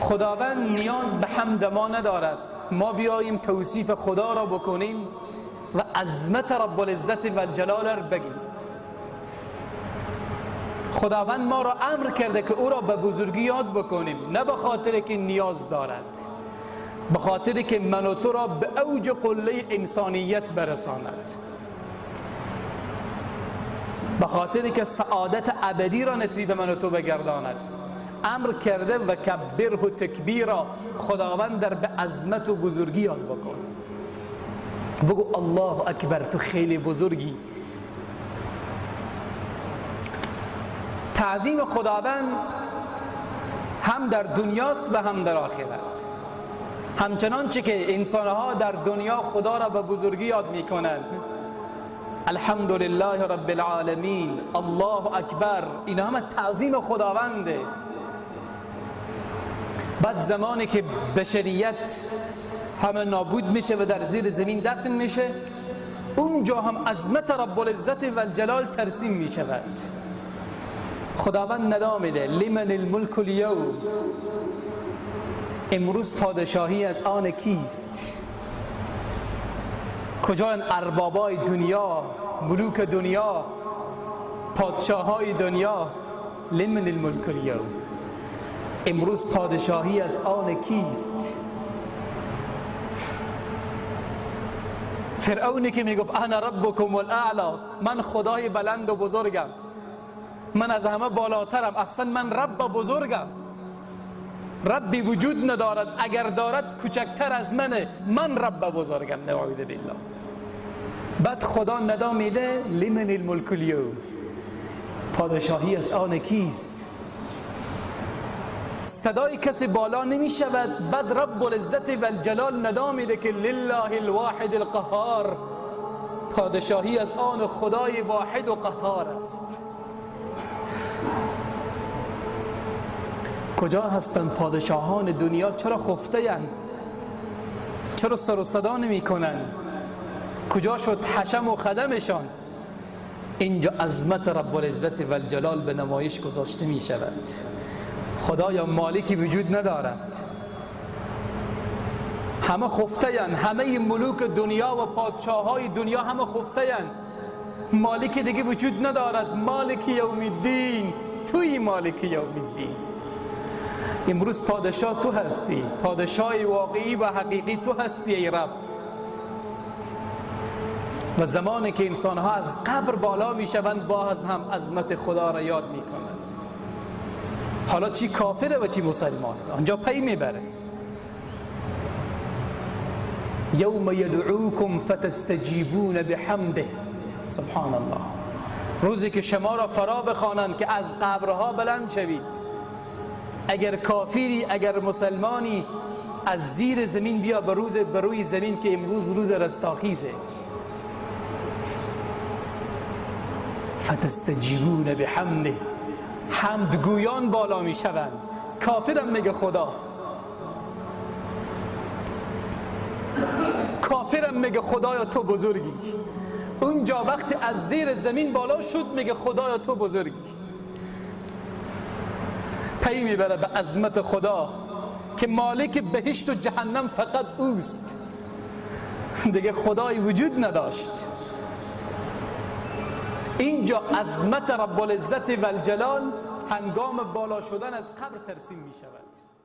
خداوند نیاز به حمد ما ندارد. ما بیاییم توصیف خدا را بکنیم و عظمت رب العزت و الجلال را بگیم. خداوند ما را امر کرده که او را به بزرگی یاد بکنیم، نه به خاطر که نیاز دارد، به خاطر که من و تو را به اوج قله انسانیت برساند، به خاطر که سعادت ابدی را نصیب من و تو بگرداند. امر کرده و کبره تکبیرا، خداوند در به عظمت و بزرگی یاد بکن. بگو الله اکبر، تو خیلی بزرگی. تعظیم خداوند هم در دنیاست و هم در آخرت. همچنان چه که انسانها در دنیا خدا را به بزرگی یاد میکنند، الحمدلله رب العالمین، الله اکبر، اینا همه تعظیم خداونده. بعد زمانی که بشریت همه نابود میشه و در زیر زمین دفن میشه، اونجا هم عظمت رب العزت و الجلال ترسیم میشود. خداوند ندا میده لمن الملک الیوم، امروز پادشاهی از آن کیست؟ کجا اربابای دنیا، ملوک دنیا، پادشاهای دنیا؟ لمن الملک الیوم، امروز پادشاهی از آن کیست؟ فرعونی که میگفت انا ربکم الاعلی، من خدای بلند و بزرگم، من از همه بالاترم، اصلا من رب بزرگم، ربی وجود ندارد، اگر دارد کوچکتر از منه، من رب بزرگم، نعوذ بالله. بعد خدا ندا میده لمن الملک الیوم، پادشاهی از آن کیست؟ صدای کسی بالا نمی شود. بعد رب العزت و الجلال ندا میده که لله الواحد القهار، پادشاهی از آن خدای واحد و قهار است. کجا هستند پادشاهان دنیا؟ چرا خفته اند؟ چرا سر و صدا نمی کنند؟ کجا شد حشم و خدمشان؟ اینجا عظمت رب العزت و الجلال به نمایش گذاشته می شود. خدایا مالکی وجود ندارد، همه خفته اند، همه ملوک دنیا و پادشاهای دنیا همه خفته اند، مالک دیگه وجود ندارد. مالک یوم الدین، توی مالک یوم الدین. امروز پادشاه تو هستی، پادشاه واقعی و حقیقی تو هستی ای رب. و زمانی که انسانها از قبر بالا میشوند، باز هم عظمت خدا را یاد میکنند. حالا چی کافره و چی مسلمان، آنجا پی میبره. یوم یدعوکم فتستجیبون بحمده، سبحان الله. روزی که شما را فرا بخوانند که از قبرها بلند شوید. اگر کافری، اگر مسلمانی، از زیر زمین بیا به روز به روی زمین که امروز روز رستاخیزه. فتستجیبون بحمده، حمدگویان بالا می شوند. کافرم میگه خدا، کافرم میگه خدایا تو بزرگی. اونجا وقتی از زیر زمین بالا شد میگه خدایا تو بزرگی. پی میبره به عظمت خدا که مالک بهشت و جهنم فقط اوست، دیگه خدای وجود نداشت. اینجا عظمت رب العزت و الجلال هنگام بالا شدن از قبر ترسیم می شود.